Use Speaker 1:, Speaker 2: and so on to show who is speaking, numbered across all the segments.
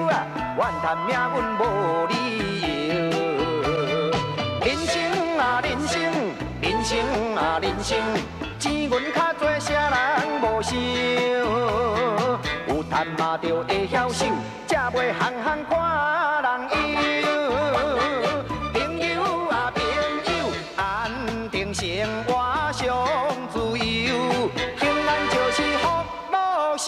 Speaker 1: 啊，怨叹命運無理由。人生啊人生，人生啊人生，錢銀較濟，啥人無想？有趁嘛就會曉守，才袂項項看人憂。朋友啊朋友，安定生活上自由，平安就是福祿壽。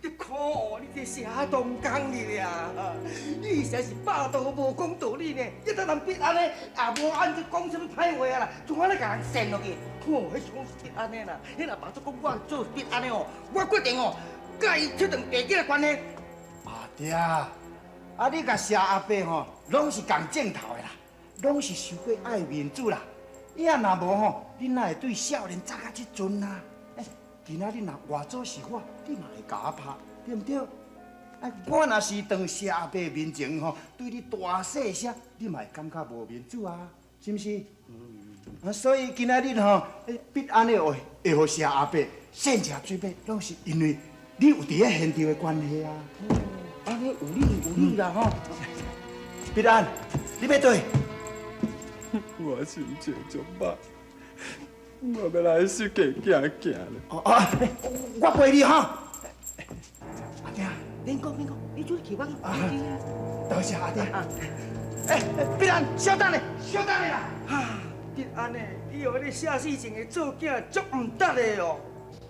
Speaker 2: 你看哦，你這啥東工你啊？你實在是霸道無講道理呢！一得人逼按呢，也無按這講啥物歹話啊啦，就按呢共人扇落去。看，彼是講是按呢啦，彼若爸祖講我做逼按呢哦，我決定哦，佮伊切斷白仔的關係。
Speaker 3: 阿爹，啊你佮謝阿伯吼，攏是仝正頭的啦，攏是傷過愛面子啦。伊啊若無吼，你哪會對少年早到這陣啊？欸，今仔日若換做是我，你嘛會共我拍，對毋對？啊，我若是當謝阿伯面前吼，對你大細聲，你嘛會感覺無面子啊，是毋是？啊，所以今仔日吼，必按呢會會予謝阿伯扇一下嘴巴，攏是因為你有佇咧現場的關係啊。
Speaker 2: 按呢有理有理啦吼。
Speaker 3: 必安，你欲佗位？
Speaker 4: 我心情足歹，我欲來小街行行咧。
Speaker 3: 哦哦，我陪你吼。阿爹，
Speaker 2: 免講免講，你出去我去。
Speaker 3: 多謝阿爹。欸，必安，稍等咧，稍等咧啦。
Speaker 2: 啊，必安呢？你予彼个謝世情的做囝足毋值的哦。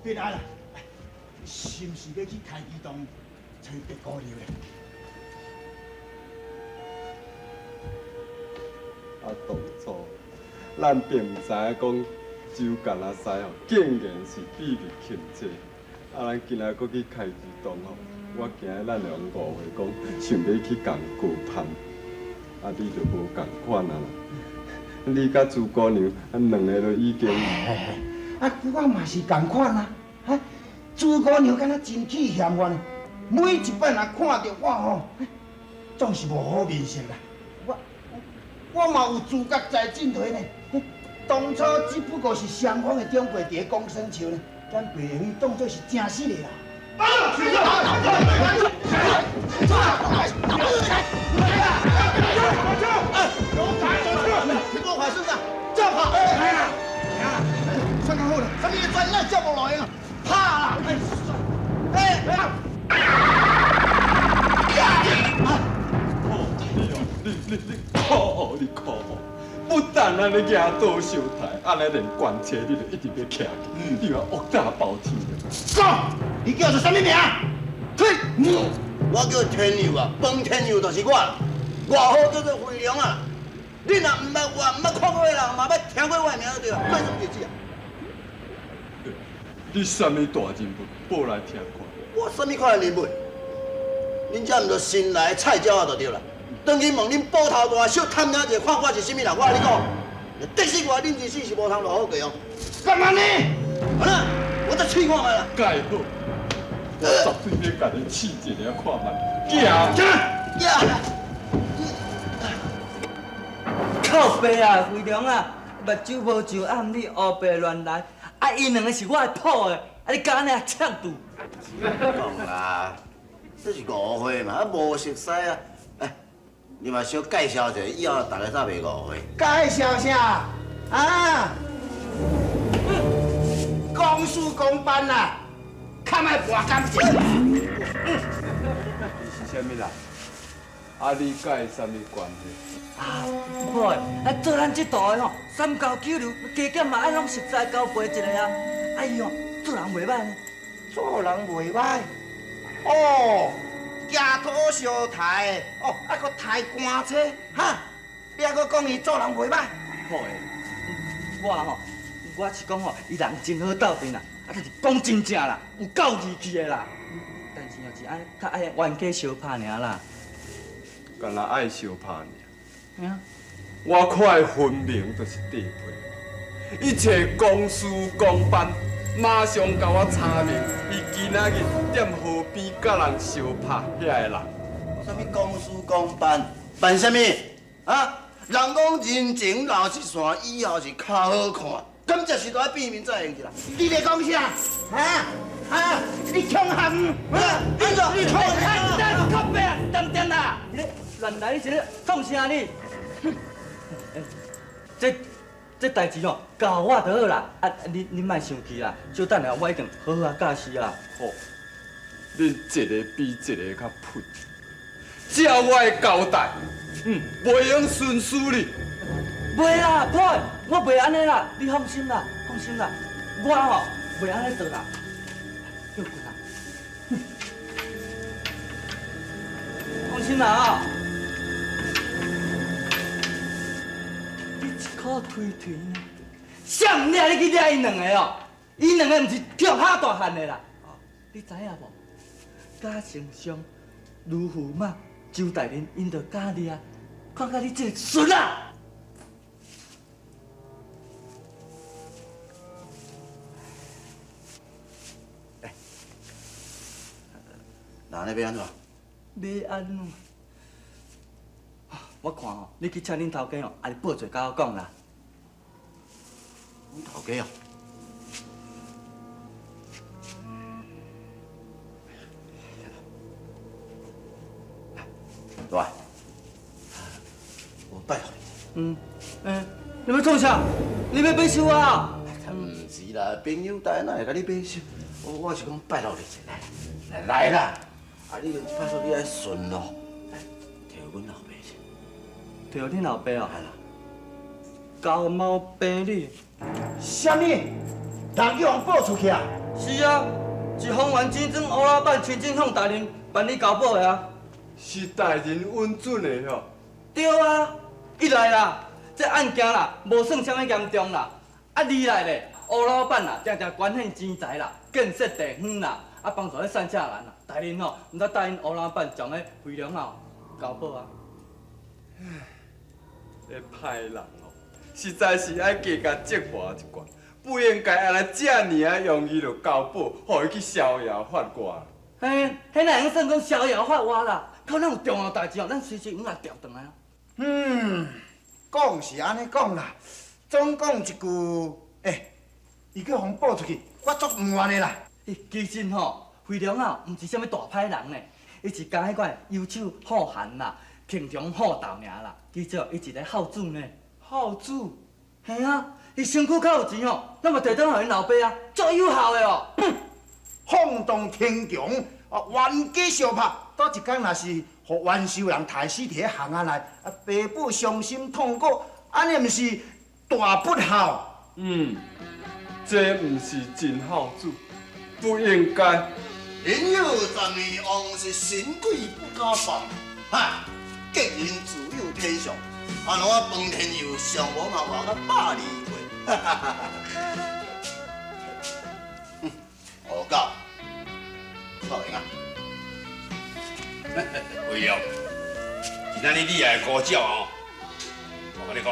Speaker 3: 必安啊，是毋是欲去開機動揣白姑娘咧？
Speaker 4: 啊，當初咱並毋知影講周干阿西吼，竟然是秘密擒賊。啊，咱今仔閣去開機動吼，我驚咱會予誤會講想欲去共高攀，啊，你就無仝款啊啦。你佮朱姑娘，啊，兩个都已經……
Speaker 3: 啊，我嘛是仝款啊！啊，朱姑娘敢若真氣嫌我呢，每一擺若看著我吼，總是無好面色啦。我嘛有自覺在進退呢。當初只不過是雙方的長輩佇咧講耍笑呢，咱袂用當作是真實的啦。
Speaker 5: 聽我話先生，照跑！
Speaker 3: 哎呀，算較好啦，
Speaker 5: 啥物專咱接無落用啊？拍啦！哎哎！
Speaker 4: 你可惡，你可惡！不但按呢舉刀相刣，按呢連官車你都一直欲徛去，你話惡膽包天！
Speaker 3: 講，你叫做啥物名？
Speaker 5: 呸！我叫天佑啊，彭天佑就是我，外號叫做飛龍啊。你若毋捌我，毋捌看過的人，嘛捌聽過我的名就對啦。對什麼日子啊？
Speaker 4: 你啥物大人物，報來聽看。
Speaker 5: 我啥物款的人物？恁這毋就新來的菜鳥仔就對啦。轉去問恁捕頭大小探聽一下，看我是啥物人。我共你講，得死我，恁一世是無通落好過哦。
Speaker 3: 幹嘛呢？
Speaker 5: 好啦，我再試看覓啦。
Speaker 4: 蓋好，我絕對欲共你試一下看覓。行。
Speaker 5: 行。
Speaker 6: 靠北啊，飛龍啊，目睭無上暗，你烏白亂來，啊，伊兩个是我的抱的，啊，你敢按呢嗆拄？
Speaker 5: 講啦，這是誤會嘛，啊無熟似啊。哎，你嘛小介紹一下，以後大家才袂誤會。
Speaker 3: 介紹啥？啊？公事公辦啦，較莫博感情。
Speaker 4: 你是啥物人？啊，你佮伊啥物關係？
Speaker 6: 啊，某的，啊做咱這道的吼，三教九流，加減嘛愛攏熟似交陪一下啊。哎喲，做人袂䆀呢。
Speaker 3: 做人袂䆀。哦，舉刀相刣，哦，啊，閣抬棺車，哈？你還閣講伊做人袂䆀？
Speaker 6: 好的，我吼，我是講吼，伊人真好鬥陣啦，啊，但是講真正啦，有夠義氣的啦。但是哦，是愛較愛冤家相拍爾啦。
Speaker 4: 干焦愛相拍爾。
Speaker 6: 啊。
Speaker 4: 我看伊分明就是地配，一切公事公辦，馬上共我查明，伊今今仔日踮河边佮人相拍遐个人。
Speaker 5: 啥物公事公办，办啥物？啊？人讲人情老一线，以后是较好看，敢这时代变面才会用啦。
Speaker 3: 你咧讲啥？啊啊！你恐吓？
Speaker 5: 啊！你怎？
Speaker 6: 你恐吓？靠北啊！点点啦！你乱来！你是咧创啥你？这代志吼，交我就好啦。啊，你莫生气啦，小等下我一定好好啊教示啦。
Speaker 4: 吼，恁一个比一个较屁，照我的交代，袂用徇私哩。
Speaker 6: 袂啦，婆，我袂按呢啦，你放心啦，放心啦，我吼袂按呢做啦。歇睏啦，放心啦啊！你一箍推推呢，谁毋掠你去掠𪜶两个哦？𪜶两个毋是跳哈大汉的啦。你知影无？贾丞相、卢驸马、周大人，𪜶就敢掠，看甲你这个孙啊！
Speaker 5: 那呢欲按怎？
Speaker 6: 欲按怎？我看吼，你去请恁头家吼，也是报罪佮我讲啦。
Speaker 5: 阮头家哦。大，我拜托你。
Speaker 6: 你欲创啥？你欲买收啊？
Speaker 5: 毋是啦，朋友带哪会共你买收？我是讲拜托你一下，来来啦！啊，你拜托你爱顺路，来提阮老爸去。
Speaker 6: 提恁老爸哦？狗猫病你？
Speaker 3: 啥物？人叫人报出去啊？
Speaker 6: 是啊，是方圆钱庄乌老板亲自向大人办理交保的啊。
Speaker 4: 是大人允准的吼。
Speaker 6: 对啊，一来啦，这案件啦，无算啥物严重啦。啊，二来咧，乌老板啦，定定捐献钱财啦，建设地方啦，啊，帮助彼散赤人啦。大人吼，毋知答应乌老板将彼肥龙啊交保啊。
Speaker 4: 这歹人哦，实在是爱加共责罚一寡，不应该按呢遮尔仔容易就交保，予伊去逍遥法外。
Speaker 6: 嘿，彼哪会用算讲逍遥法外啦？靠，咱有重要代志哦，咱随时往下调转来啊。
Speaker 3: 讲是按呢讲啦，总讲一句，欸，伊叫予报出去，我足毋愿的啦。
Speaker 6: 其实吼，飞龙啊，毋是啥物大歹人呢，伊是佮彼款游手好闲啦，轻松好斗尔啦。其实伊一个孝子呢。
Speaker 4: 孝子？
Speaker 6: 嘿啊，伊身躯较有钱哦，咱嘛提转予𪜶老爸啊，足有孝的哦。
Speaker 3: 放荡天强，啊，冤家相拍，倒一工若是予冤仇人刣死伫咧巷仔内，啊，爸母伤心痛苦，按呢毋是大不孝？
Speaker 4: 这毋是真孝子，不应该。
Speaker 5: 人有十年，王是神鬼不敢放，哈，吉人自有天相。啊，我饭天佑上无嘛活到102岁，哈哈哈哈！乌狗，臭闲啊！
Speaker 7: 辉龙，今仔日你来高鸟哦，我共你讲，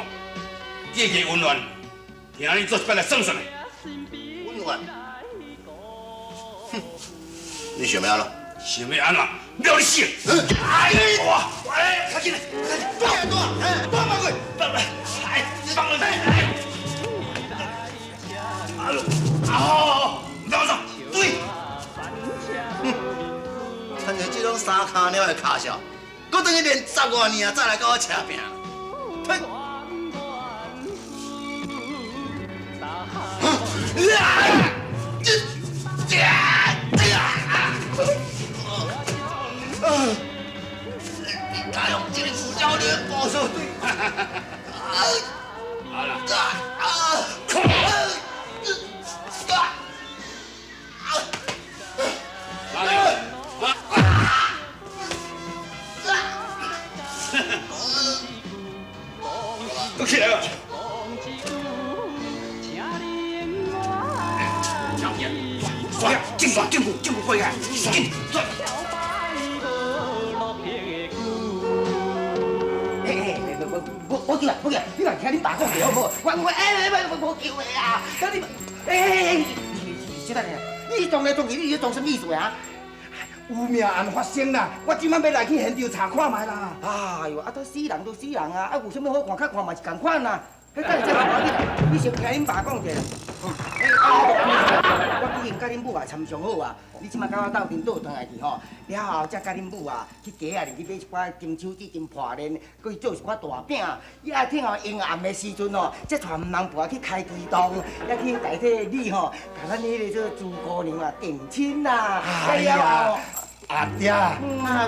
Speaker 7: 这个恩怨，听你做一摆来算算的。
Speaker 5: 恩怨？哼，你想欲按怎？
Speaker 7: 想欲按怎？了你死！哎哇！哎，较紧来，
Speaker 5: 较紧！大，大，放过，
Speaker 7: 放，哎，放落去！哎，啊好，唔知怎，对。
Speaker 5: 哼，亲像这种三跤鸟的跤数，阁转去练10外年啊，再来佮我车拼。呸！你敢用这个胡椒面包手对？
Speaker 7: 好啦，都起来了。进进进进过来，进转。
Speaker 2: 我叫啊，我叫，你来听恁爸讲者好无？我哎哎，我无叫的啊！等你，哎哎哎，小等下，你你裝來裝去，你咧裝啥物意思啊？
Speaker 3: 有命案發生啦！我這擺欲來去現場查看覓啦。
Speaker 2: 哎喲，啊，都死人都死人啊！啊，有啥物好看？較看嘛是仝款啦。彼等下再慢慢去啦。你先聽恁爸講者。我已經佮恁母啊參詳好啊，你這擺佮我鬥陣倒轉來去吼，了後才佮恁母啊去街仔裡去買一寡金手指、金破鏈，閣去做一寡大餅。伊啊聽候陰暗的時陣吼，才帶吳人婆去開機動，才去代替你吼，共咱彼個做朱姑娘啊訂親啦。
Speaker 3: 哎呀，阿爹，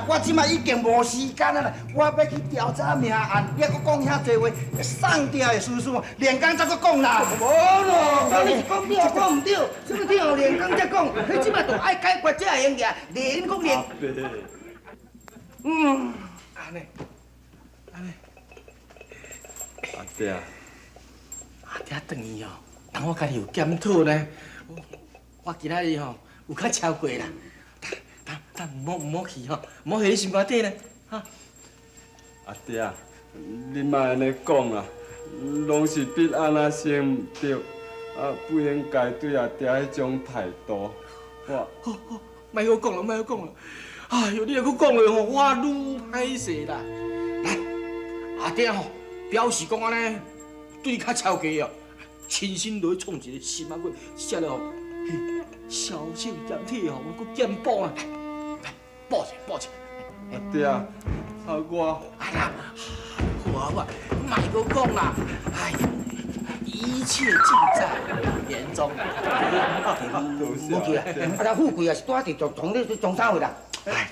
Speaker 3: 我這擺已經無時間啊啦，我欲去調查命案，你還閣講遐濟話，送定的事事，連工才閣講啦。
Speaker 2: 無咯，你是講對講毋對？啥物聽候連工才講？彼這擺就愛解決才會用個，連講連。嗯，
Speaker 6: 按呢，按呢。
Speaker 4: 阿爹，
Speaker 6: 阿爹轉去哦，當我家己有檢討呢，我今仔日吼有較超過啦。但毋好去吼，毋好下你心肝底呢，哈！
Speaker 4: 阿爹，你莫按呢講啦，攏是彼按仔先毋對，啊不應該對阿爹彼種態度。我，
Speaker 6: 好好，莫閣講啦，莫閣講啦。哎喲，你若閣講落吼，我愈歹勢啦。來，阿爹吼表示講按呢，對你較超過哦，親身落去創一個心仔骨，寫了吼，小心檢體吼，閣檢補啊。報一報一，
Speaker 4: 阿爹，啊我，
Speaker 6: 哎呀，好啊好啊，莫閣講啦，哎呀，一切盡在不言中。
Speaker 2: 無去啊，啊，那富貴也是拄仔佇床床咧裝啥貨啦？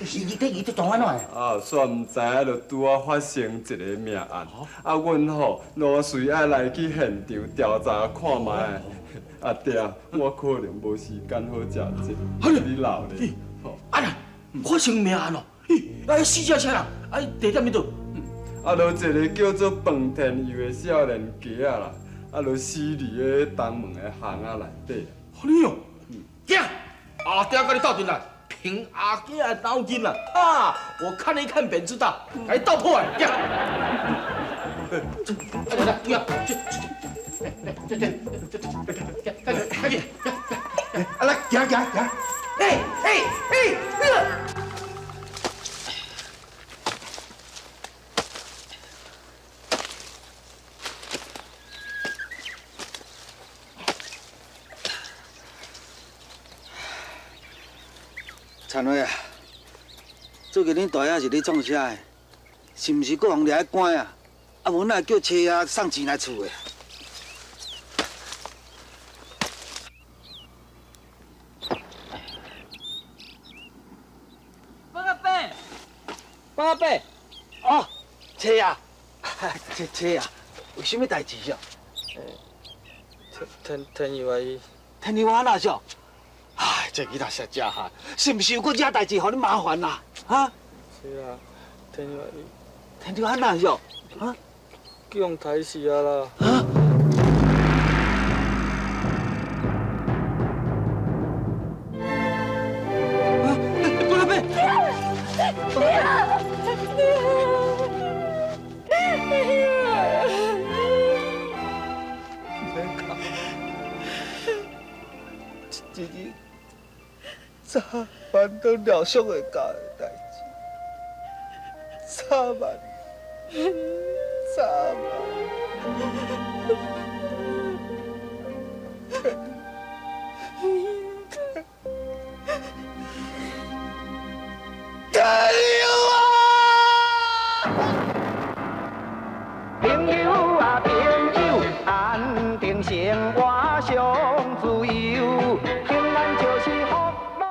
Speaker 2: 伊伊伊裝按怎的？
Speaker 4: 啊，煞毋知影，就拄仔發生一個命案。啊，阮吼老隨愛來去現場調查看覓。阿爹，我可能無時間好食這，你老咧。
Speaker 6: 啊啦！發生命案咯！咦，啊，死者啥人？啊，地點佇佗？
Speaker 4: 啊，就一個叫做飯田佑的少年家仔啦，啊，就死佇个東門的巷仔內底。
Speaker 6: 按呢哦，行，阿爹佮你鬥陣來，憑阿爹的腦筋啦，啊，我看一看便知道，來鬥破案，行。來來，對啊，這這這這這這，趕緊趕緊，
Speaker 3: 啊來，行行行。
Speaker 2: 哎哎哎！
Speaker 5: 田辉啊，最近恁大爷是咧创啥的？是毋是阁予人掠去关啊？啊，无哪会叫车仔送钱来厝的？
Speaker 6: 方阿伯，方阿伯，
Speaker 5: 哦，车啊，车车啊，有啥物代志啊？
Speaker 6: 天天佑啊伊，
Speaker 5: 天佑啊哪是？唉，这囡仔实正哈，是毋是有阁惹代志，予你麻烦啦？哈？
Speaker 6: 是啊，天佑啊伊，
Speaker 5: 天佑啊哪是？哈？
Speaker 6: 去予刣死啊啦！
Speaker 5: 啊？
Speaker 6: 郭老伯，
Speaker 5: 这日早晚都了想会到的代志，早晚，早晚。天佑啊！
Speaker 1: 朋友啊，朋友，安定生活上自由，平安就是福禄。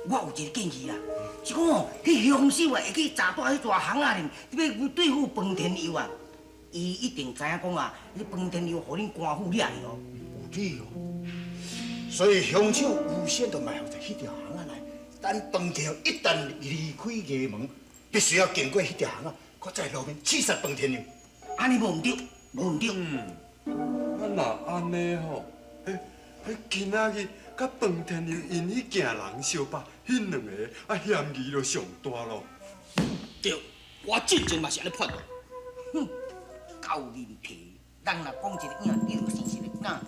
Speaker 2: 我有一個建議啦，是講哦，彼兇手啊會去查蹛彼大巷仔裡，欲對付飯田佑啊，伊一定知影講啊，彼飯田佑予恁官府掠去哦。
Speaker 3: 有理哦，所以兇手預先就埋伏在彼條巷仔內，等飯田佑一旦離開衙門，必須要經過彼條巷仔，閣在路面刺殺飯田佑。
Speaker 2: 按呢無毋對，無毋對。
Speaker 4: 啊，若按呢吼，彼今仔日佮彭天佑𪜶彼件人相拍，彼两个啊嫌疑就上大咯。
Speaker 8: 对，我进前嘛是按呢判断。
Speaker 2: 哼，厚面皮，人若讲一个影，你就生一个胆。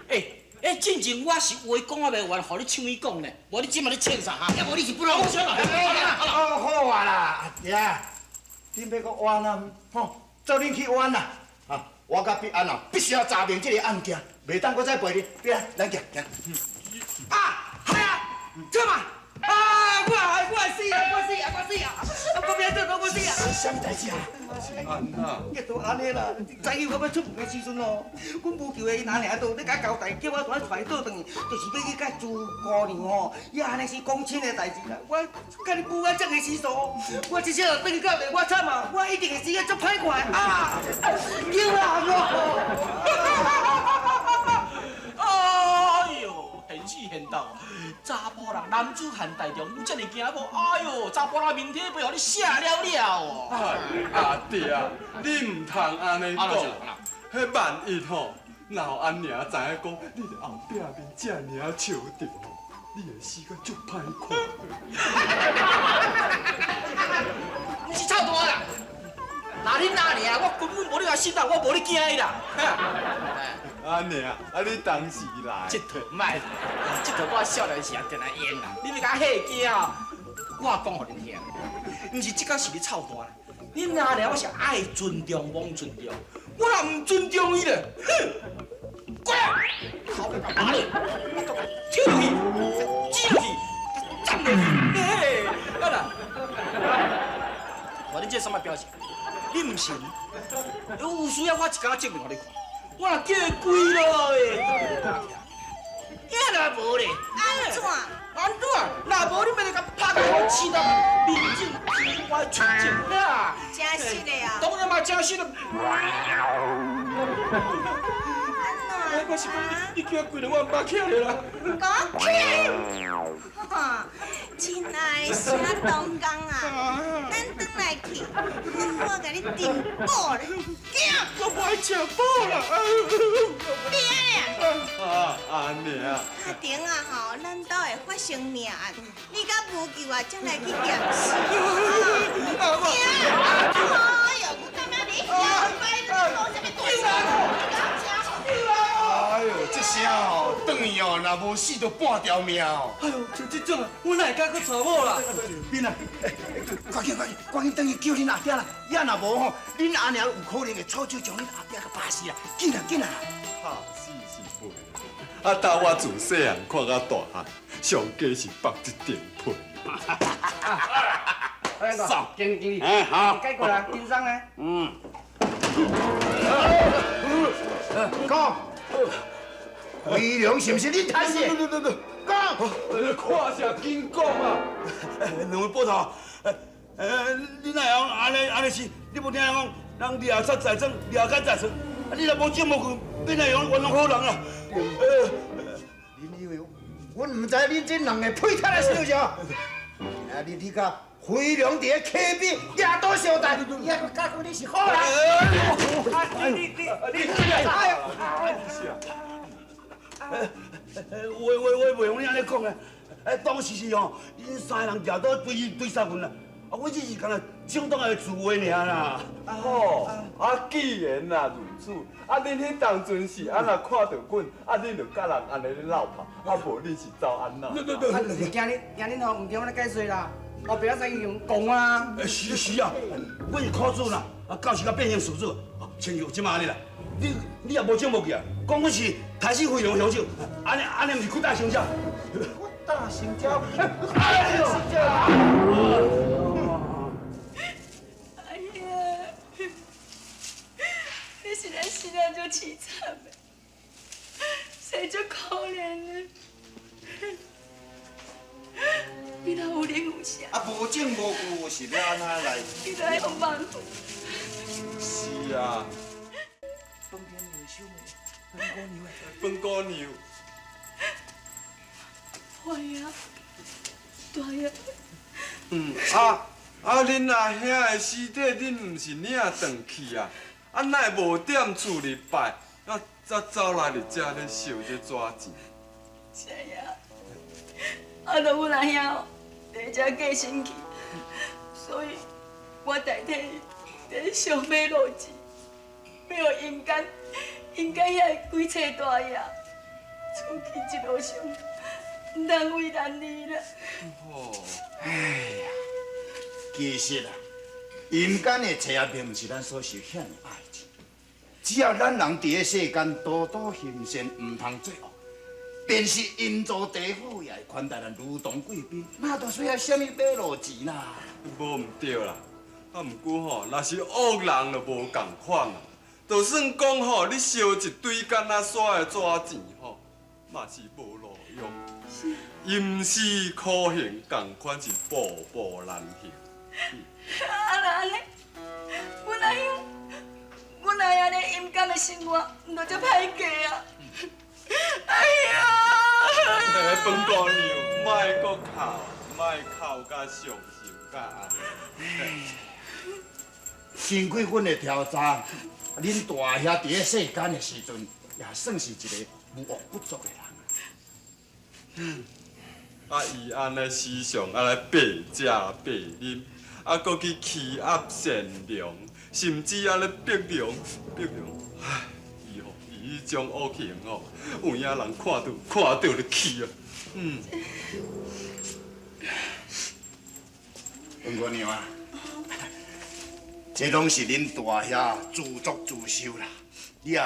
Speaker 8: 哎哎，进前我是话讲啊袂完，予你抢伊讲呢，无你这马咧创啥哈？
Speaker 2: 啊，无你是不拢？
Speaker 3: 哦，好啊啦，阿爹，恁欲阁冤啊？吼，做恁去冤啦！啊，我佮彼安啊，必须要查明这个案件，袂当阁再陪你。彼安，咱行行。
Speaker 2: 啊，系啊，这嘛。啊！我我死啊！我死啊！我死啊！我袂做，我死啊！
Speaker 3: 啥物代志啊？
Speaker 4: 是按怎？
Speaker 2: 结都按呢啦！知影我欲出门的时阵哦，阮无求的𪜶阿娘都咧共我交代，叫我带伊倒转去，就是欲去佮朱姑娘吼，也按呢是讲亲的代志啦。我佮你母啊这个时数，我这世人转去到尾，我惨啊！我一定会死啊足歹看啊！救人哦！
Speaker 8: 哎呦，现世现道，查埔人男子汉大丈夫，这尔惊无？哎呦，查埔人面体袂予你写了了哦。
Speaker 4: 哎，阿爹啊，你毋通按呢讲，彼万一吼，若予阿娘知影讲，你伫后壁面这尔笑著吼，你会死甲足歹看。
Speaker 8: 毋是臭大啦，若恁阿娘，我根本无咧共信啦，我无咧惊伊啦。
Speaker 4: 按呢啊，啊你当时来，
Speaker 8: 这套莫，这套我少年时啊，定来用啦。你欲共我吓惊哦？我讲予恁听，毋是这工是咧臭大啦。恁阿娘我是爱尊重罔尊重，我若毋尊重伊咧，哼，过来，头壳共拔咧，我都共抽落去，指落去，斩落去，嘿嘿，啊啦，我恁这什么表情？你毋信？有需要我一工证明予你看。我若叫伊跪落去，影若无咧，
Speaker 9: 按怎？
Speaker 8: 按怎？若无你欲来共拍到我刺到面正皮歪嘴正啊！
Speaker 9: 真实的啊！
Speaker 8: 当然嘛，真实的。
Speaker 9: 按怎？
Speaker 8: 我是讲你，你叫我跪落，我毋敢起来啦。
Speaker 9: 讲起来！亲爱的谢东江啊，咱转来去，好好共你订补咧。行，
Speaker 8: 我无爱食补啦。
Speaker 9: 别啊！
Speaker 4: 啊，按呢啊。
Speaker 9: 阿婷啊吼，咱兜会发生命案，你佮无救啊，才来去验尸。行，哎呦，我感觉你小摆，你讲啥物大声？
Speaker 10: 哎呦，这声哦，转去哦，若无死就半条命哦。
Speaker 6: 哎呦，像这种啊，我哪会敢阁娶某啦？
Speaker 3: 敏啊，赶紧赶紧赶紧转去救恁阿爹啦！也若无吼，恁阿娘有可能会错手将恁阿爹共拍死啦！紧啊紧啊！
Speaker 4: 拍死是袂，啊，但我自细汉看到大汉，上加是缚一顶皮。
Speaker 2: 走，经经理，
Speaker 7: 哎好，
Speaker 2: 解过来，轻松咧。
Speaker 7: 嗯。
Speaker 3: 讲，辉龙是毋是恁杀死的？讲，
Speaker 4: 看啥紧讲啊！
Speaker 7: 两位捕头，你哪会晓按呢按呢是？你无听人讲，人掠贼在装，掠奸在床，啊，你若无证无据，欲哪会用冤枉好人啊？
Speaker 3: 恁以为阮毋知恁这两个屁摊仔小子？今日你佮辉龙伫咧溪边举刀相待，伊还阁敢讲你是好人？
Speaker 2: 你你你你，哎呦！
Speaker 7: 话话话袂用你按呢讲的，哎，当时是吼，𪜶三个人举刀追追杀阮啦，啊，我只是干焦正当的自卫尔啦。
Speaker 4: 哦，啊，既然若如此，啊，恁彼当阵是按怎看著阮，啊，恁就佮人按呢咧落跑，啊，无恁是走按怎？
Speaker 2: 啊，就是惊恁惊恁吼，毋对安呢解释啦，后壁仔用讲啊。
Speaker 7: 是是啊，阮是苦主啦，啊，到时才变成事主，亲像这马按呢啦，你你也无证无据啊，讲阮是杀死辉龙凶手，按呢按呢毋是屈打成招？
Speaker 3: 屈打成招！
Speaker 7: 哎呦！
Speaker 11: 哎呀，你实在死得足凄惨的，生足可怜的。你若有灵有啥？
Speaker 3: 啊，无证无据是欲按怎来？
Speaker 11: 你都爱予放。
Speaker 4: 是啊。
Speaker 2: 彭天佑的小妹，彭姑娘的。
Speaker 4: 彭姑娘。
Speaker 11: 坏啊，大爷。
Speaker 4: 嗯，啊啊！恁阿兄的尸体，恁毋是领转去啊？啊，哪会无踮厝里拜？啊，啊，才走來佇遮咧燒這紙錢。
Speaker 11: 是啊，啊，著阮阿兄佇遮過身去，所以我代替伊佇燒買路錢，欲予陰間陰間遐鬼册大爺出去一路上，毋通為難你啦。
Speaker 4: 哦，
Speaker 3: 哎呀，其實啊，陰間的冊仔並毋是咱所想遐爾愛情。只要咱人佇咧世間多多行善，毋通作惡，便是陰曹地府也會寬待咱如同貴賓，哪都需要啥物買路錢啦？
Speaker 4: 無毋對啦，啊，毋過吼，若是惡人就無仝款啊。就算講吼，你燒一堆敢若沙的紙錢吼，嘛是無路用。伊毋是苦行仝款是步步難行。
Speaker 11: 啊，若按呢，阮阿兄，阮阿兄咧陰間的生活，毋就這歹過啊！哎呀！
Speaker 4: 飯姑娘，莫閣哭，莫哭甲傷心甲按呢。
Speaker 3: 幸虧阮會調查，恁大兄佇咧世間的時陣，也算是一個無惡不作的人。
Speaker 4: 啊，伊按呢時常啊來白食白啉，啊，閣去欺壓善良，甚至按呢逼良逼良，唉，伊吼伊彼種惡行吼，有影人看著看著就氣啊。嗯。
Speaker 3: 溫姑娘啊，這攏是恁大兄自作自受啦，你也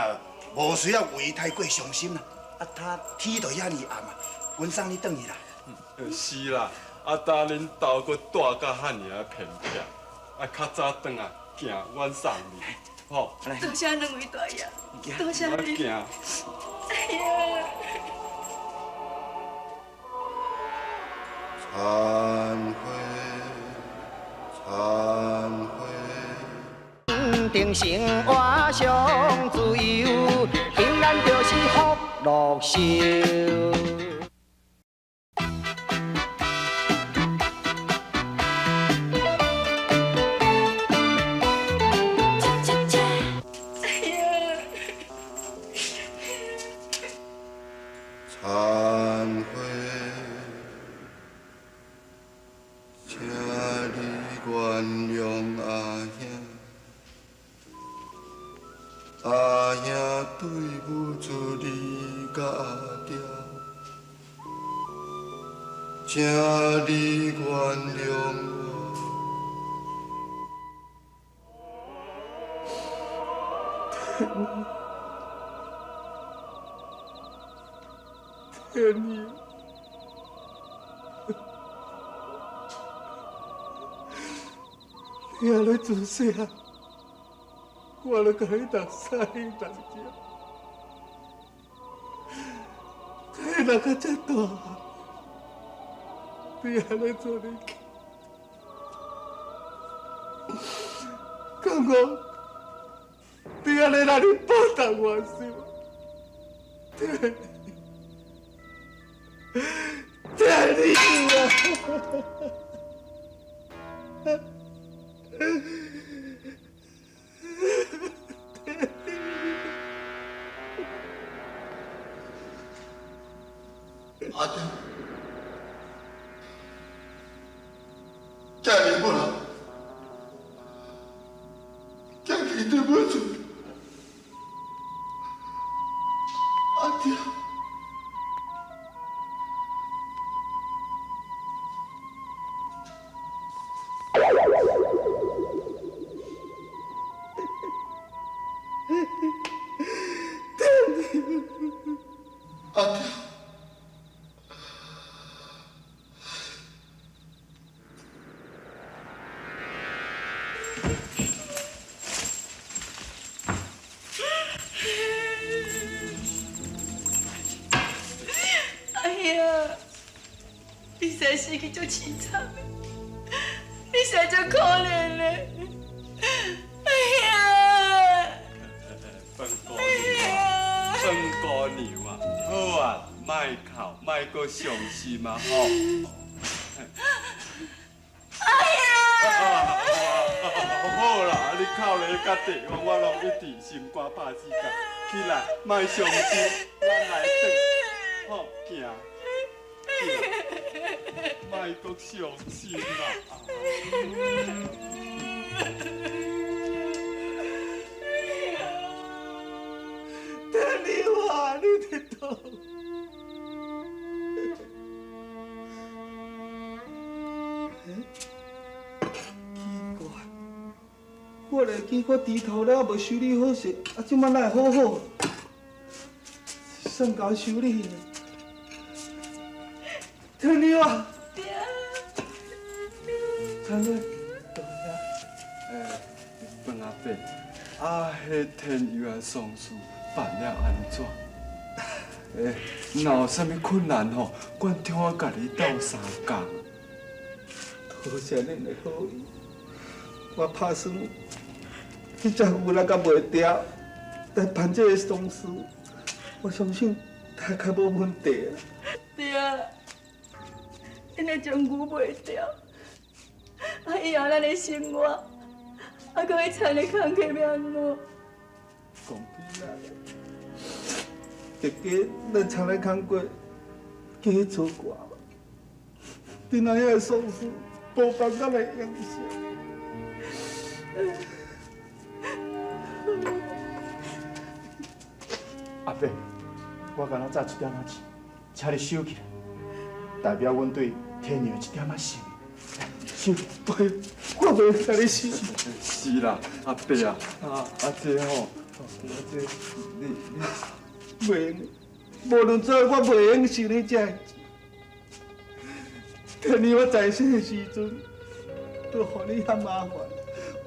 Speaker 3: 無需要為伊太過傷心啦。啊，他天就遐爾暗啊，阮送你轉去啦。
Speaker 4: 是啦，啊，今恁兜閣住甲遐爾仔偏僻，啊，較早轉來，行，阮送你，吼。
Speaker 11: 多謝兩位大爺，多謝你。
Speaker 4: 行。
Speaker 11: 哎呀！
Speaker 10: 殘花，殘花。
Speaker 1: 定生活上自由，平安就是福祿壽。
Speaker 11: 哎呀！
Speaker 10: 殘花，請你原諒阿兄，阿兄對不住你佮阿爹，請你原諒我。
Speaker 4: 天意，你按呢自细汉，我就共你搦三搦食，共你搦到遮大，你按呢做你去，敢讲你按呢让你报答我是無？天天理啊！
Speaker 10: 阿爹，家裡不好，家裡對不住，阿爹。阿爹。
Speaker 11: 哎呀，你實死去足淒慘的，你實足可憐的。哎呀！
Speaker 4: 飯姑娘，飯姑娘啊，好啊，莫哭，莫閣傷心啊，吼。
Speaker 11: 哎呀！
Speaker 4: 好啦，你口咧佮地方，我拢一直心肝拍死角。起来，莫伤心，咱来转，好，行，行，莫阁伤心啦。
Speaker 2: 天牛啊，你伫佗？奇怪，我会记我猪头了无修理好势，啊，这摆哪会好好？是谁共我修理的？天牛啊！天牛，
Speaker 4: 欸，范阿伯，啊，彼天佑的丧事办了按怎？欸，若有啥物困难吼，管听我共你斗相共。
Speaker 2: 多谢恁的好意，我拍算去只牛力甲卖掉，来办这个丧事，我相信大概无问题。
Speaker 11: 对啊，恁会将牛卖掉，啊以后咱的生活，啊，阁彼田的工课欲按怎？
Speaker 2: 讲起来，这家咱田的工课加做寡，恁阿兄的丧事无办法来影响。
Speaker 3: 阿伯，我敢若早一点仔钱，请你收起来，代表阮对天娘一点仔心意。收，
Speaker 2: 我袂共你收。
Speaker 4: 是啦，阿伯啊，啊这吼，啊这你
Speaker 2: 袂用，无论怎，我袂用收你这个钱。天娘，我在世的时阵，都予你遐麻烦，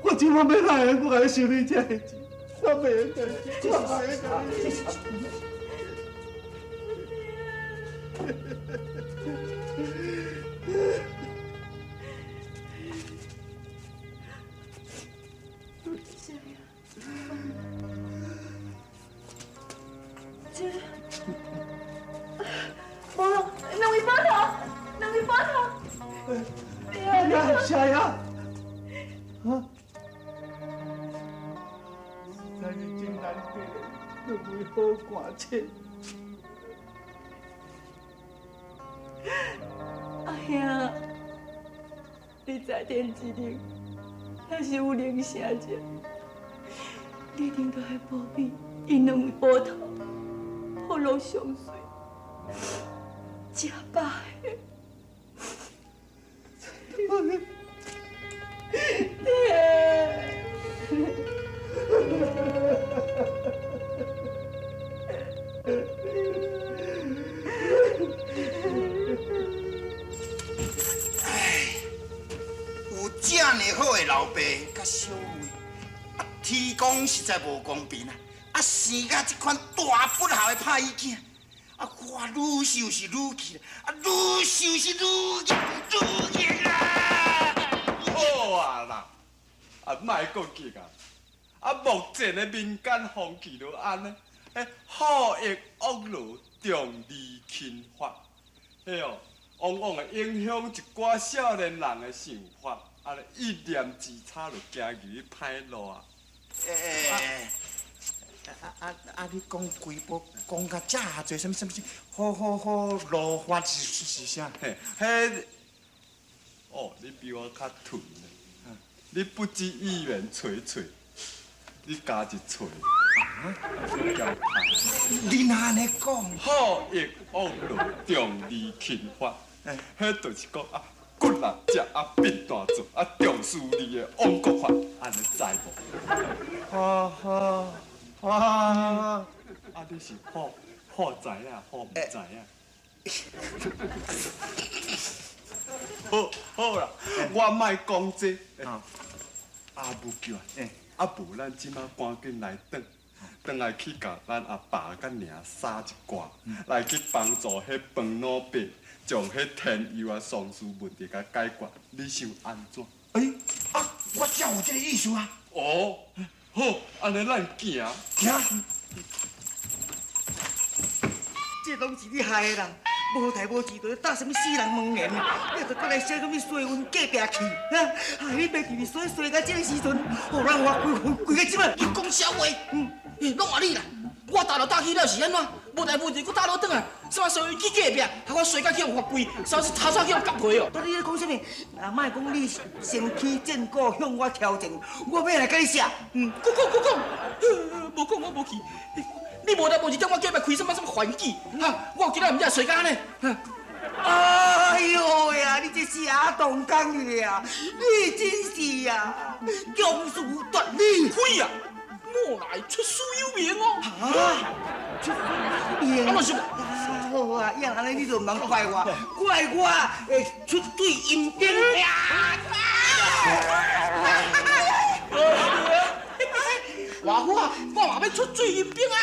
Speaker 2: 我这摆欲哪会阁共你收你这个钱？我袂用，我袂用。
Speaker 11: 这，无两位把头，两位把头。
Speaker 2: 呀，小杨，啊，实在是真难得，两位好官车。
Speaker 11: 阿兄，你在天之灵，若是有灵声者，你一定都会保庇𪜶两位捕头，福禄长岁，食饱的。
Speaker 3: 有这尔好的老爸佮小妹，啊，天公实在无公平啊！啊，生甲这款大不孝的歹囝，啊，我愈想是愈气，啊，愈想是愈激愈激啦！
Speaker 4: 好啊啦，啊，莫阁激啊！啊，目前的民间风气就按呢，彼好逸恶劳，重利轻发，彼哦，往往会影响一寡少年人的想法，啊，一念之差就行入去歹路啊！
Speaker 3: 欸啊！你讲规部讲甲遮济，啥物啥物啥，好好好，路法是啥？
Speaker 4: 嘿，彼哦，你比我较钝呢。你不止语言揣揣，你加一揣，
Speaker 3: 你哪按呢讲？
Speaker 4: 好逸恶劳，重利轻发，彼就是讲啊，骨力食啊变大做啊，重视你的王国法，按呢知无？
Speaker 3: 好好。啊！
Speaker 4: 啊，你是好好知影，好毋知影？好，好啦，我莫讲这。啊，无叫啊，无咱这马赶紧来转，转来去共咱阿爸佮娘杀一寡，来去帮助彼饭老伯，将彼天佑的丧事问题共解决。你想按怎？
Speaker 3: 欸，啊，我才有这个意思啊。
Speaker 4: 哦。好，按呢咱行。
Speaker 3: 行。
Speaker 2: 这拢是你害的啦！無代無誌就咧搭啥物死人門簾，你就閣來寫啥物衰運隔壁去，啊！害你爸弟弟衰衰到這个時陣，予人我規規個這擺。
Speaker 8: 你講啥話？嗯，攏話你啦！我搭落搭去了是按怎？無代無誌，閣搭落轉來，什麼衰運去隔壁，害我衰甲去予罰跪，啥是頭先去予割皮哦。
Speaker 2: 到底你咧講啥物？啊，莫講你先起戰鼓向我挑戰，我欲來共你寫。
Speaker 8: 嗯，閣講閣講，無講我無去。你無代無誌踮我隔壁開啥物啥物反擊？哈！我今仔毋知衰甲按呢。
Speaker 2: 哎喲呀！你這是阿動工的啊！你真是啊，強詞奪理。
Speaker 8: 屁啊！我乃出師有名哦。
Speaker 2: 啊？出師有名？
Speaker 8: 啊，是。
Speaker 2: 好啊，要按呢你就毋通怪我，怪我會出對陰兵。
Speaker 8: 我我我嘛欲出水陰兵啊！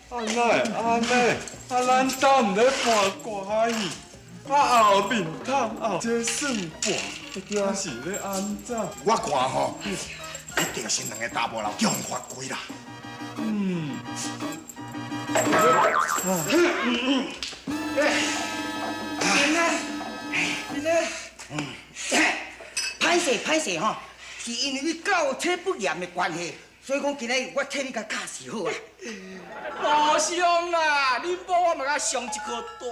Speaker 4: 哪會按呢？啊，咱兜毋咧搬歌仔戏，啊后面窗后这算盘，啊是咧按怎？
Speaker 3: 我看吼，一定是兩个查某人叫予罰跪啦。
Speaker 4: 嗯。
Speaker 2: 恁咧，歹勢歹勢吼，是因為你教冊不嚴的關係，所以講今仔日我替你共教示好啊。
Speaker 8: 無上啦，恁某我嘛共上一課大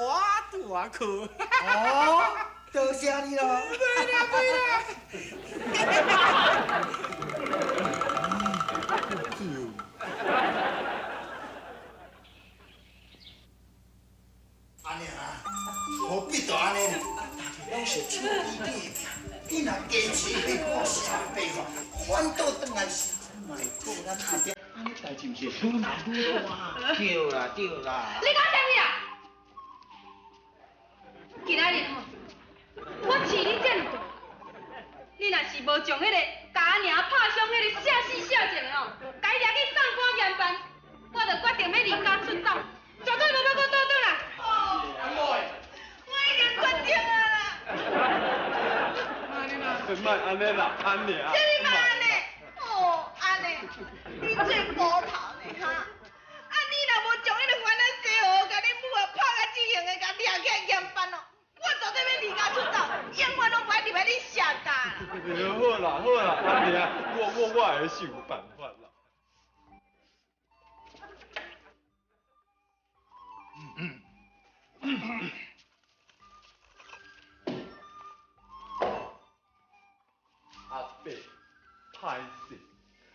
Speaker 8: 大課。
Speaker 2: 哦，多謝你咯。
Speaker 8: 對啦對啦。
Speaker 3: 按呢啊，何必就按呢？大家攏是手機隔壁，你若堅持欲顧謝阿伯吼，反倒轉來是嘛會顧咱阿爹，按呢代誌毋是愈來愈大？
Speaker 2: 對啦對啦。
Speaker 11: 你講啥物啊？今仔日吼，我飼你這麼大，你若是無將彼个共阿娘拍傷彼个謝死謝情的吼，共伊掠去送官驗辦，我就決定欲離家出走，絕對無欲閣倒轉來。
Speaker 9: 我已經決定啊啦。
Speaker 4: 莫按呢啦，按呢啊。
Speaker 9: 啥物莫按呢？哦，按呢，你做捕頭呢哈？啊，你若無將彼個番仔西河，共你母啊拍甲這形的，共掠起來驗辦哦，我絕對欲離家出走，永遠攏無愛入來你謝家啦。
Speaker 4: 好啦好啦，按呢啊，我會想辦法啦。阿伯，歹勢，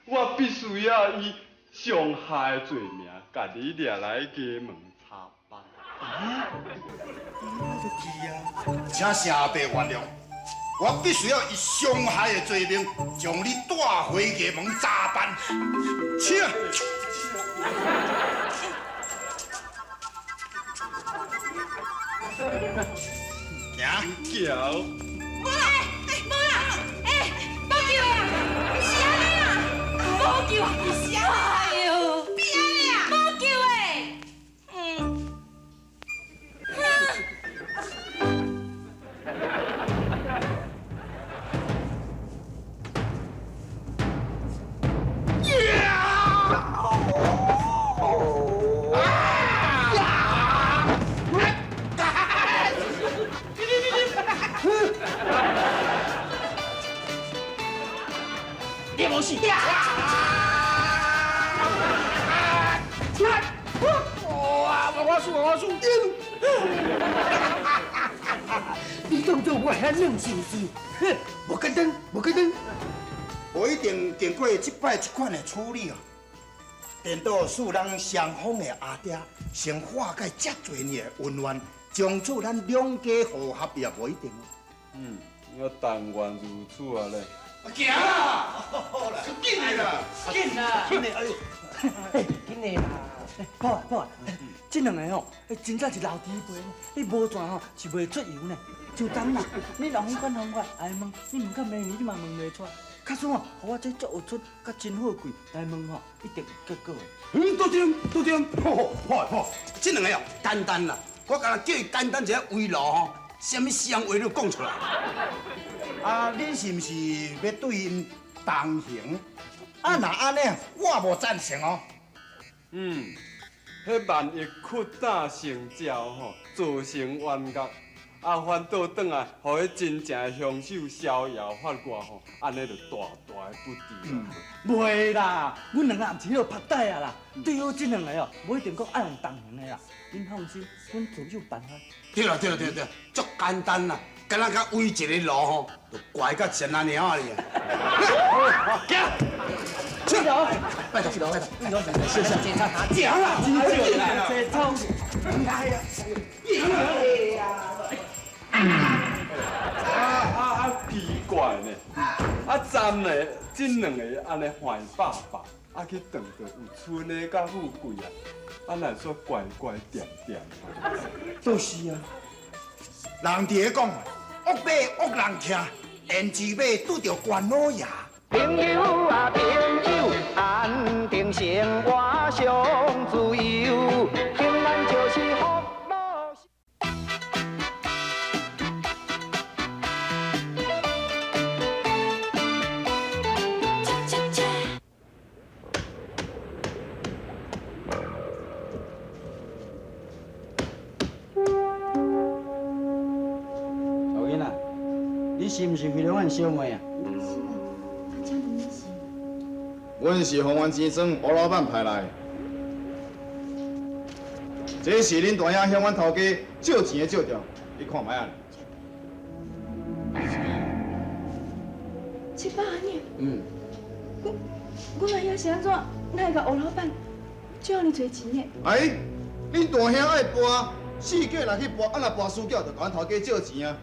Speaker 4: 我必須要以傷害的罪名，共你掠來衙門查辦。
Speaker 3: 請謝阿伯原諒，我必須要以傷害的罪名，將你帶回衙門查辦。請。行。
Speaker 4: 行。
Speaker 11: 無啦，無啦，欸，無救啊！毋是按呢啦，無救啊！毋是按呢，哎喲，變按呢啊，無救的。嗯。
Speaker 8: 你無死！哇！我輸，我輸！
Speaker 2: 你當作我遐軟是毋是？哼，無簡單，無簡單。
Speaker 3: 無一定經過這擺這款的處理哦，顛倒使人雙方的阿爹先化解遮濟年的恩怨，从此咱两家和合也无一定哦。
Speaker 4: 嗯，我但愿如此啊咧。
Speaker 7: 行啦，紧的啦，
Speaker 6: 紧啦，
Speaker 7: 紧的，哎呦，
Speaker 6: 紧的啦！宝啊宝啊，这两个吼，真正是老猪辈，你无转吼是袂出油呢。就当啦，你若彼款方法来问，你问到明年你嘛问袂出来。假使吼，予我这足有出，佮真好贵来问吼，一定有结果的。
Speaker 7: 嗯，都对，都对，好好好，这两个哦，简单啦，我干焦叫伊简单一下围炉吼，啥物思想话你讲出来。
Speaker 3: 啊，恁是毋是欲对𪜶动刑？啊，若按呢，我无赞成哦。
Speaker 4: 嗯，彼万一屈打成招吼，造成冤狱，啊，反倒转来，予彼真正的凶手逍遥法外吼，按呢就大大的不智啊。
Speaker 6: 袂啦，阮两个也毋是彼个拍带啊啦。对好这两个哦，无一定讲爱用动刑的啦。恁放心，阮自有办法。
Speaker 7: 对啦对啦对对，足简单啦，敢若佮围一个炉吼，就掼甲神啊鸟仔哩。行，去，拜托拜托，谢谢，行啦，
Speaker 6: 真少啦，这草，
Speaker 2: 哎呀，
Speaker 4: 啊啊啊！奇怪呢，啊，昨呢，这两个按呢坏爸爸，啊去撞著有春的佮富贵啊，啊，若煞乖乖恬恬。
Speaker 3: 就是啊，人伫咧讲，恶马恶人骑，胭脂马拄著关老爷。
Speaker 1: 朋友啊朋友，安定生活上自由，平安就是福禄。
Speaker 12: 小囡仔，你是毋是非常阮小妹啊？
Speaker 11: 是啊，啊，请问你是？
Speaker 13: 阮是宏源钱庄吴老板派来的，这是恁大兄向阮头家借钱的借条，你看觅啊？700
Speaker 11: 两。
Speaker 12: 嗯。
Speaker 11: 阮阿兄是按怎？哪会共吴老板借遐尔济钱的？
Speaker 13: 哎，恁大兄爱跋，四界若去跋，啊若跋输了，就共阮头家借钱啊。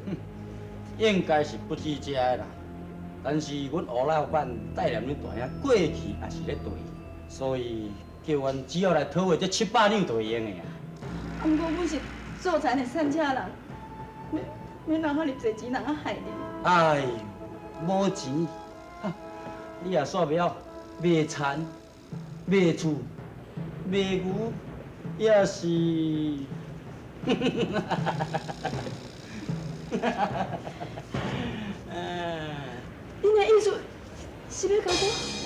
Speaker 12: 哼，应该是不止这个啦。但是阮吴老板带念恁大兄过去也是咧对，所以叫阮只要来讨回这700两就会用的啊。
Speaker 11: 啊，毋过阮是做田的散车人，免拿遐尔济钱人啊害你。
Speaker 12: 哎呦，无钱，哈，你也煞袂晓卖田、卖厝、卖牛，也是。
Speaker 11: 恁的意思是欲共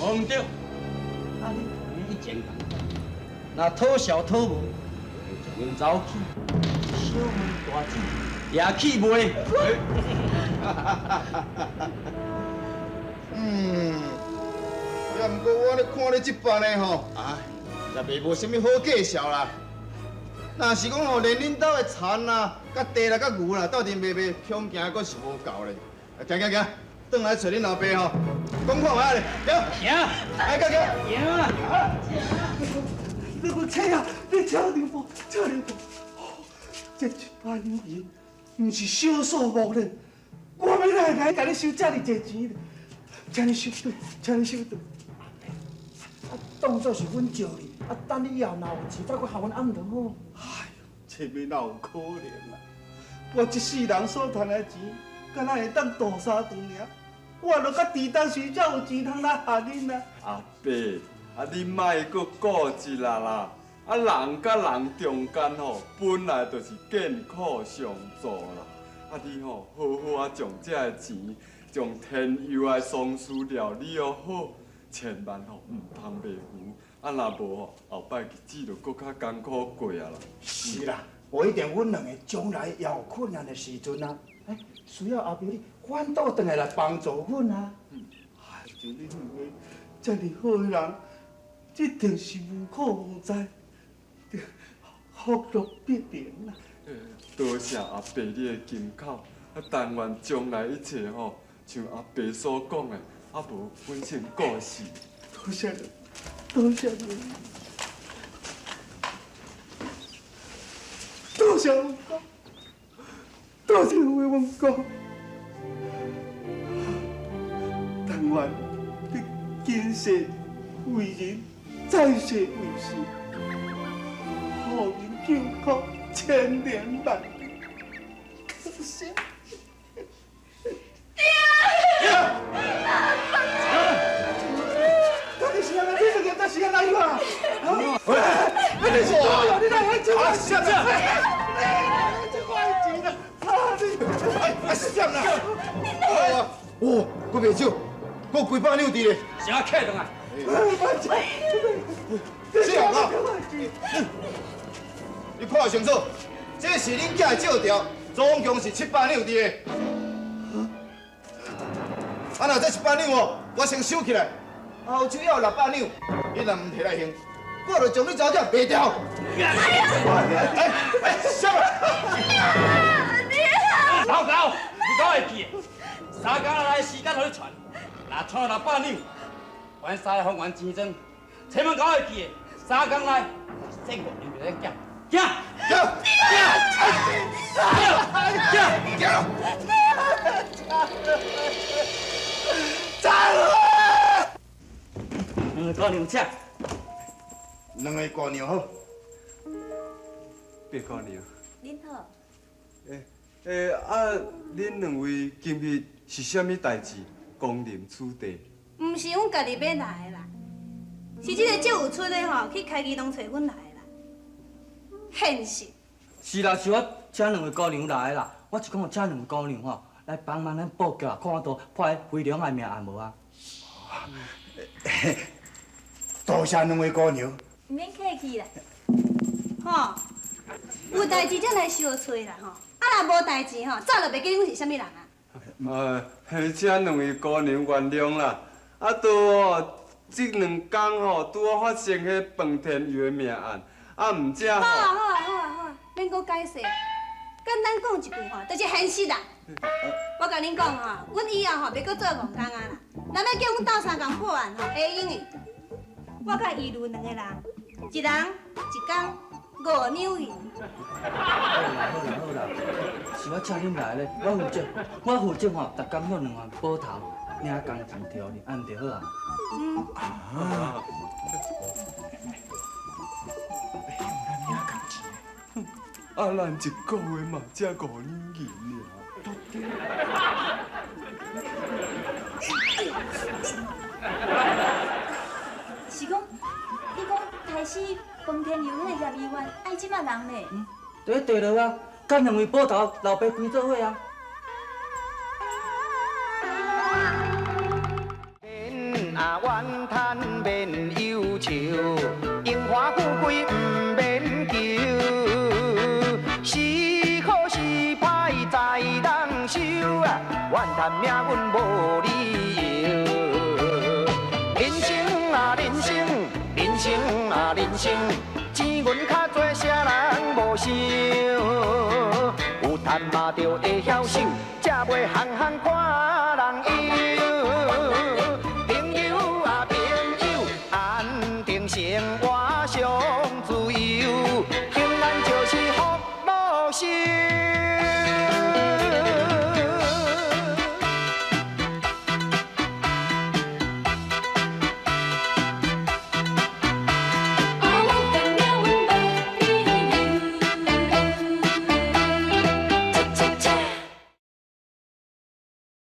Speaker 11: 我？
Speaker 12: 无毋对，啊，恁大兄以前共款，若讨潲讨无，就将𪜶走去，小妹大姊也去卖。
Speaker 13: 嗯，也毋过我咧看你这摆呢吼，哎，也袂无啥物好介绍啦。若是讲吼，连恁兜的田啦、佮地啦、佮牛啦，斗阵卖卖，恐惊阁是无够咧。行行行，转来揣恁老爸吼，讲看觅咧，行。
Speaker 12: 行，
Speaker 13: 来，行行。
Speaker 12: 行啊！
Speaker 2: 你阁车啊！你车牛婆，车牛婆，这700两银，毋是小数目咧。我欲哪会来共你收遮尔济钱？请你收转，请你收转。
Speaker 3: 啊，当作是阮借你，啊，等你以后若有钱，再阁予阮按就好。
Speaker 2: 哎呦，这欲哪有可能啦？我一世人所趁的钱，敢若会当渡三顿尔？我著较伫当时才有钱通来害恁啊！
Speaker 4: 阿伯，啊你莫阁固执啦啦！啊人佮人中间吼，本来就是艰苦相助啦。啊你吼，好好啊将这个钱，将天佑的丧事料理好，千万吼毋通卖牛。啊若无吼，后摆日子就阁较艰苦过啊啦。
Speaker 3: 是啦，无一定阮两个将来也有困难的时阵啊，哎，需要阿伯你反倒转来来帮助阮啊。
Speaker 2: 哎，就你两个遮尔好的人，一定是无苦无灾，福禄必临啦。
Speaker 4: 多谢阿伯你的金口，啊，但愿将来一切吼，像阿伯所讲的，啊无阮先过世。
Speaker 2: 多谢你，多谢你，多多谢阮公，多谢阮公。但愿你今世为人，再世为神，予恁救苦千年万年。可惜。到底是按怎？你这个是按怎样啊？喂，你是你哪会这？
Speaker 13: 啊，啥子？
Speaker 2: 这我的钱啊！啊，你
Speaker 13: 哎，啥啦？哦，阁袂少，阁几百两伫咧。
Speaker 12: 啥客转来？
Speaker 13: 是啊，你看清楚，这是恁囝的借条，总共是700两伫咧。啊，若这100两哦，我先收起来，后手还有600两，你若毋提来还，我就将你查某囝卖掉。哎哎，啥嘛？
Speaker 12: 老狗，你敢会记？三工内时间予你传，若传600两，还三个方圆钱庄，千万敢会记？三工内，政府林袂使行，行，行，行，行，行。
Speaker 2: 张
Speaker 12: 两个姑娘请。
Speaker 13: 两个姑娘好。
Speaker 4: 白姑娘。
Speaker 11: 恁好。
Speaker 4: 欸欸啊！恁两位今日是啥物代志光临此地？
Speaker 9: 毋是阮家己欲来的啦，是这个赵有春的吼去开机动揣阮来的啦。现实。
Speaker 6: 是啦，是我请两位姑娘来的啦。我是讲请两位姑娘吼来帮忙咱布局，看法度破非常的命案无啊？
Speaker 3: 多谢两位姑娘。
Speaker 11: 毋免客气啦。
Speaker 9: 吼，有代志才来相揣啦吼。啊，若无代志吼，早就袂记阮是啥物人啊。
Speaker 4: 请两位姑娘原谅啦。啊，拄哦，这两工吼，拄好发生彼饭田油的命案，啊，毋才
Speaker 9: 好啊好啊好啊好啊，免阁解释。简单讲一句吼，就是现实啦。我共恁讲吼，阮以后吼袂阁做戆工啊啦。若欲叫阮斗相共破案吼，会用的。我佮伊如两个人，一人一工5两银。
Speaker 6: 好啦好啦好啦，是我请恁来咧，我负责吼，逐工用2万捕头领工钱调你，按就好啊。
Speaker 9: 嗯。
Speaker 4: 啊。啊，咱一个月嘛才5两银尔。
Speaker 11: 是讲，你讲杀死饭田油彼个叶议员爱这马人呢？
Speaker 6: 伫咧地落啊，佮两位捕头老爸规做伙啊。
Speaker 1: 免啊怨叹，免忧愁，荣华富贵毋免求，是好是歹在人手啊，怨叹命运无理由。人生啊人生，人生啊人生，钱银较济，啥人无想？有趁嘛就会晓收，才袂项项看人忧。朋友啊朋友，安定生活。